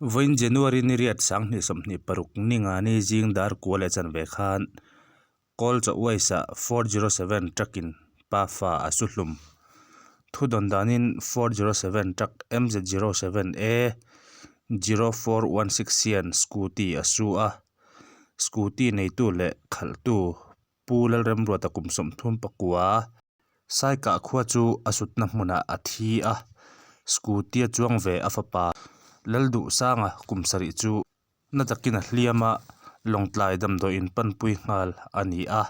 Vawiin January ni riat 2026 ningani zing dar kua leh chanve khan Kawl chaw uaisa 407 truck in pafa a su hlum. Thu dawn danin 407 truck MZ07A 0416 hian scooty a su a, scooty neitu leh khalhtu Pu Lalremruata kum 39 Saikah khua chu a sutna hmunah a thi a, scooty a chuang ve a fapa Lalduhsanga kum sarih chu Na takin a hliam a, Lawngtlai damdawiin panpui nghal a ni a.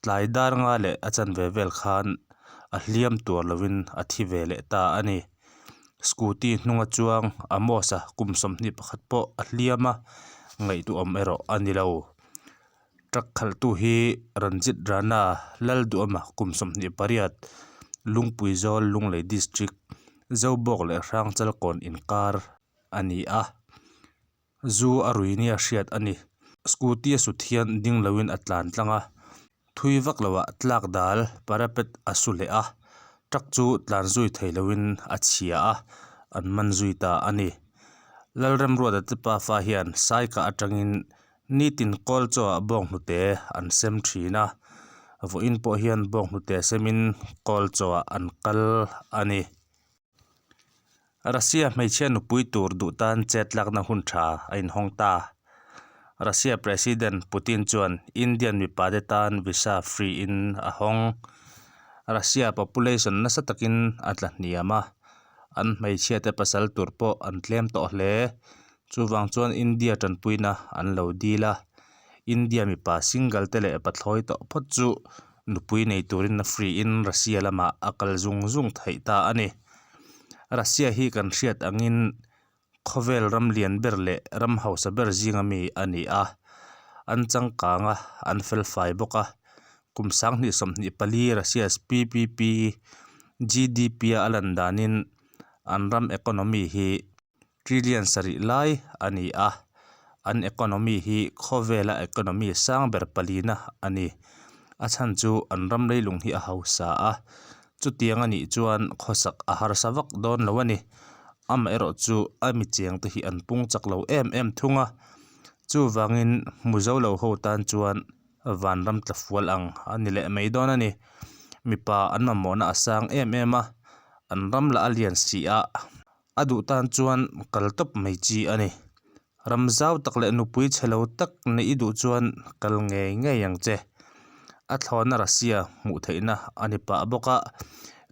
Tlai dar nga leh a chanve vel khan a hliam tuar lovin a thi ve leh ta a ni. Scooty hnunga chuang Amos-a kum 21 pawh a hliam a, ngaihtuahawm erawh a ni lo. Truck khalhtu hi Ranjit Rana Lalduhama kum 28, Lungpui Zawl Lunglei District, Zobawk leh Hrangchalkawn inkar a ni a, zu a rui nia hriat a ni. Scooty a sut hian ding loin a tlan tlang a, thui vak loah tlak dal parapet a su leh a, truck chu tlan zui thei loin a chhia a, an man zui ta a ni. Lalremruata te pafa hian Saika atangin nitin kawl chawah bawnghnute an sem thin a, vawiin pawh hian bawnghnute semin kawl chawah an kal a ni. Russia hmeichhia nupui tur duh tan chet lakna hun tha a inhawng ta. Russia President Putin chuan Indian mipate tan visa free in a hawng. Russia population nasa takin a tla hniam a, an hmeichhiate pasal tur pawh an tlem tawh hle. Chuvang chuan India tanpuina an lo dil a, India mipa single te leh pathlawi tawh phawt chu Nupui nei turin a free in Russia lamah a kal zung zung theih ta a ni. Russia hi kan hriat angin khawvel ram lian ber leh ram hausa ber zinga mi a ni a. An changkang a, an felfai bawk a. Kum 2024 Russia's PPP GDP a a lan danin an ram economy hi trillion sarih lai a ni a, an economy hi khawvela economy sang ber palina a ni. A chhan chu an ram leilung hi a hausa a, chutiang a nih chuan khawsak a harsa vak dawn lo a ni. Amaherawh chu a mi cheng te hi an pung chak lo em em thung a, chuvangin hmu zo lo ho tan chuan vanram tla fual ang a ni leh mai dawn a ni. Mipa an mamawhna a sang em em a, an ram lah a lian si a. A duh tan chuan kal tawp mai chi a ni. Ram zau tak leh nupui chhe lo tak neih i duh chuan kal ngei ngei ang che. A thlawhna Russia hmuh theihna a ni pah bawk a,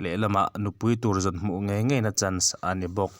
lehlamah nupui tur zawn hmuh ngei ngeina chance a ni bawk.